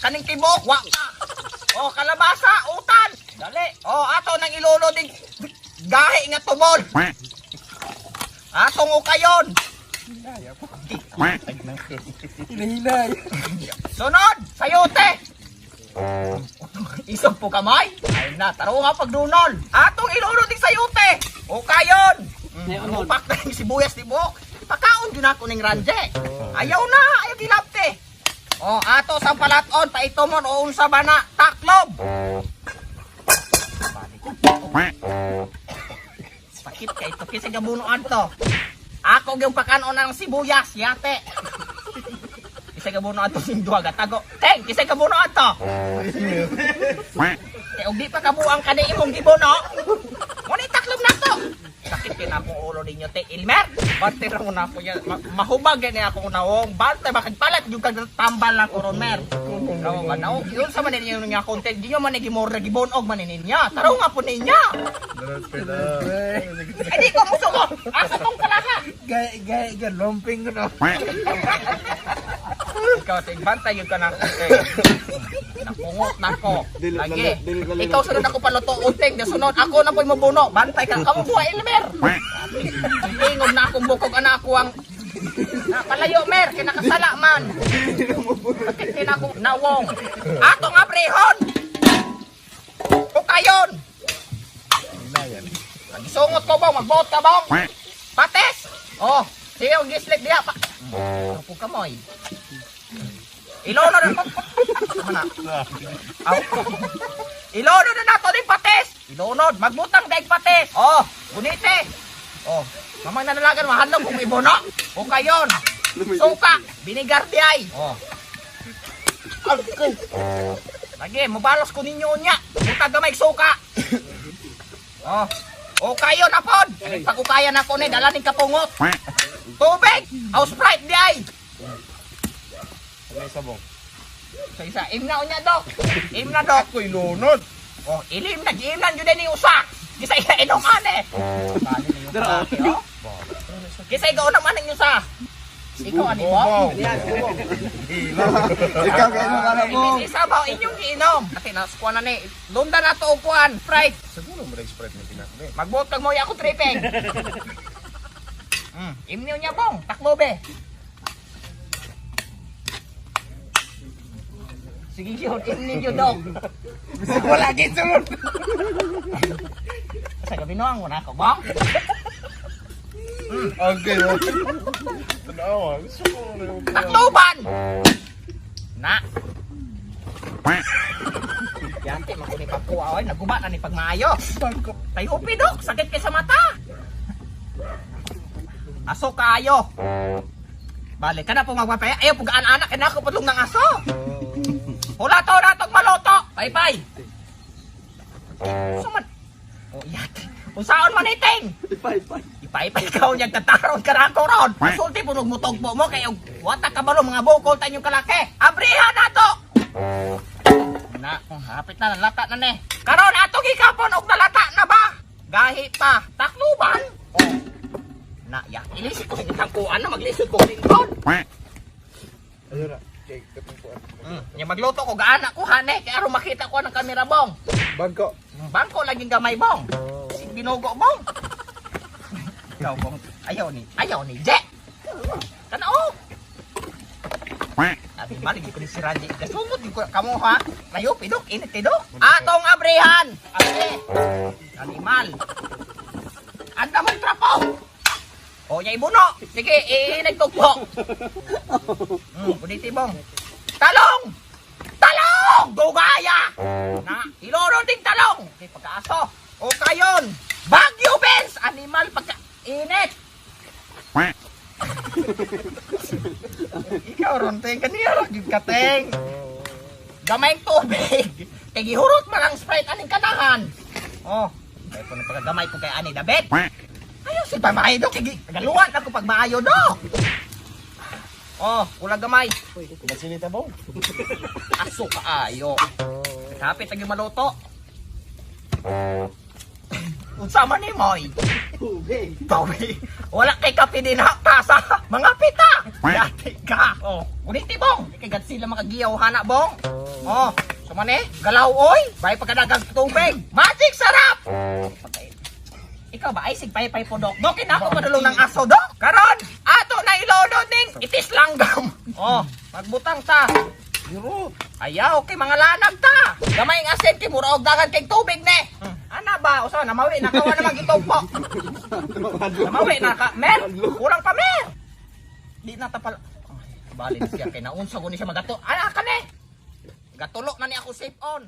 Kaning tibok, wa pa. Oh, kalabasa, utan. Dali. Oh, ato nang ilunod ding gahi nga tubol. Atong ukayon. Hinahinay. Sunod, sayote. Isog po kamay. Ay na, taro nga pagdunol. Atong ilunod ding sayote. Ukayon. Upak na yung sibuyas tibok. Ipakaon yun ako ning ranje. Ayaw na, ayaw gilapte. Oh, ato sa palaton, paitomon o unsa ba na taklob. Sakit kay ito kasi gabunoan to. Ako gyung pakanon ng sibuyas, yate. Isa gabunoan to sing duha gatago. Teng, isa gabunoan to. Kay og di pa kabuang kani imong gibuno. Mo ni taklob na to. Sakit kay na akong ulo ninyo te Ilmer. Bante ra mo na ako yan. Mahubag gani akong nawong. Bante makagpalat yung kag tambal lang ko ron mer. Kawo ba naw? Yun sa man ninyo nga content. Di nyo man gimorra gibonog man ninyo. Taro nga po ninyo. Ay di ko musugot. Asa tong kalaha? Gaya, gaya, gaya, lumping ko na. Ikaw ting bantay yung kanang te. Napungot na ko. Lagi. Ikaw sunod ako paluto uting. Sunod ako na po'y mabuno. Bantay ka. Kamu buha Ilmer. Ingog na akong bukog anak ako ang na, palayo mer kay nakasala man. Sakit din akong nawong. Atong abrihon. Ukayon. Nagisungot ko bong, magbuot ka bong. Pates. Oh, sige og gislik diha pa. Kapo kamoy. Ilono na Mana? Aw. Ilono na nato ning pates. Ilonod, magbutang daig pates. Oh, gunite. Oh, mamang nanalagan mahadlok kung ibono. O kayon. Suka, binigar di ay. Oh. Lagi, mabalos ko ninyo niya. Butag gamay suka. Oh. O kayo na pod. Pagukaya na ko ni dala ning kapungot. Tubig, aw Sprite di ay. May sabong. Sa isa, im na unya dok. Im na dok. Ako'y lunod. Oh, ilim na giimnan jud ni usa. Gisa iya inom ane. Dara. Gisa ikaw naman ang usa. Ikaw ani mo? Ikaw kayo nang alam mo. Ibig isa ba inyong giinom? Ate nas kuan na ni. Lunda na to og kuan, Sprite. Siguro mo rin Sprite na pinakme. Magbuot kag mo ako tripping. Imniw niya bong, taklobe. Sige yun, imniw yun dok. Wala gid sulod. Sa gabi noang wala ko bong. Okay. Tanawa. Gusto ko na yung Takloban! Na. Yanti, makuni pagkuha, oy. Naguba na ni pagmaayo. Bangko. Tayo dok, sakit kay sa mata. Aso kaayo. Balik ka na po magpapaya. Ayaw, pag anak, kaya ako padlong ng aso. Hula to, natog maloto. Bye-bye. Suman. Oh, yate. Unsaon man iting? Ipay-pay. Ipay-pay ka unyag tataron ka na ako ron. Sulti po mutog po mo kay og wata ka balo mga bukol ta inyong kalaki. Abrihan na to. Na, oh, hapit na nalata na ni. Karon ato gikapon og nalata na ba? Gahi pa. Takluban. Oh. Na, ya. Ilisod ko sa tangkuan na maglisod ko lingkod. Ayun na. Kay katungkuan. Nya magluto ko gaana ko hane kay aron makita ko ang kamera bong. Bangko. Bangko laging gamay bong. Sig binugo bong. Ikaw bong. Ayaw ni. Ayaw ni. Je. Kana oh. Abi malig ko ni si Randy. Kasumot yung kamo ha. Layo pidok init tidok. Atong abrihan. Ate. Animal. Anda mong trapo. O yay buno. Sige, iinag ko po. Kuniti bong. Talong! Talong! Dugaya! Na, iloro ding talong. Okay, pagkaaso. O kayon. Bagyo Benz! Animal pagka init. Ikaw ron, ting. Kaniya ron, yun ka, ting. Gamay tubig. Kay gihurot man ang Sprite aning kanahan. Oh, kay po pagkagamay po kay ani Dabet. Ayaw si pamaayo do kay galuwan ako pag maayo do. Oh, kulang gamay. Basilita bong. Aso kaayo. Kapit lagi maluto. Unsa man ni Moy? Tubig. Tawi. Wala kay kape din ha, tasa. Mga pita. Dati ka. Oh, guniti, bong. Di kay Godzilla makagiyaw hana, bong. Oh, sumane, galaw oy. Bay pagkadagang tubig. Magic sarap. Pagkain. Ikaw ba ay sig pay po, dok? Dok, kinako padulong ng aso, dok. Karon, ato na ilonod ning itis langgam. Oh, magbutang ta. Yuro. Ayaw kay mga lanag ta. Gamay ang asin kay mura og dagan kay tubig ne. Ana ba usa namawi na kawa na magitugpo. Namawi na ka, mer. Kulang pa, mer. Di na ta pala. Ay, bali na siya kay naunsa guni siya magato. Ana ka ne. Gatulo na ni ako safe on.